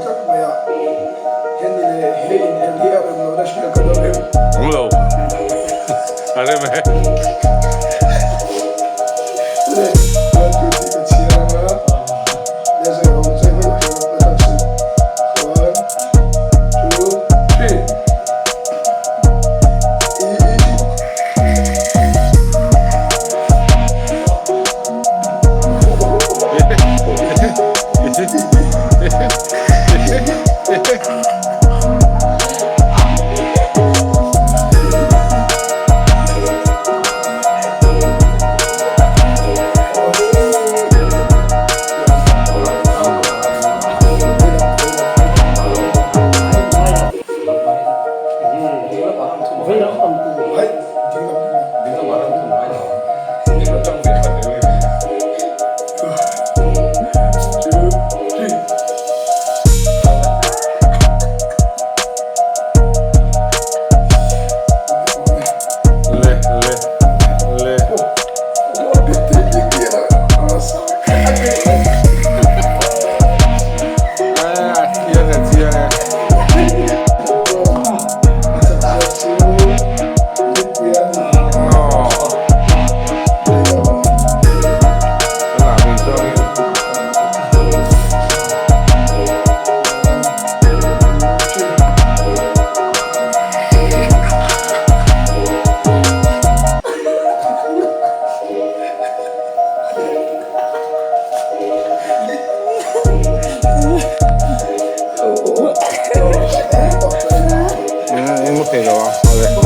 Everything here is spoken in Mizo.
tlat mai a, heni leh he inel hi a rem lohna hria ka lo rem. Awm lo. A rem e. Le, one, two, three ka chhiar ang a, le zai ho zai ho thei ang a kan chhun. One, two, three. I, i, i. Le le le. A chiang e chiang e. Aw. Tunah min chuangin. Eng maw thei lo a. Awle.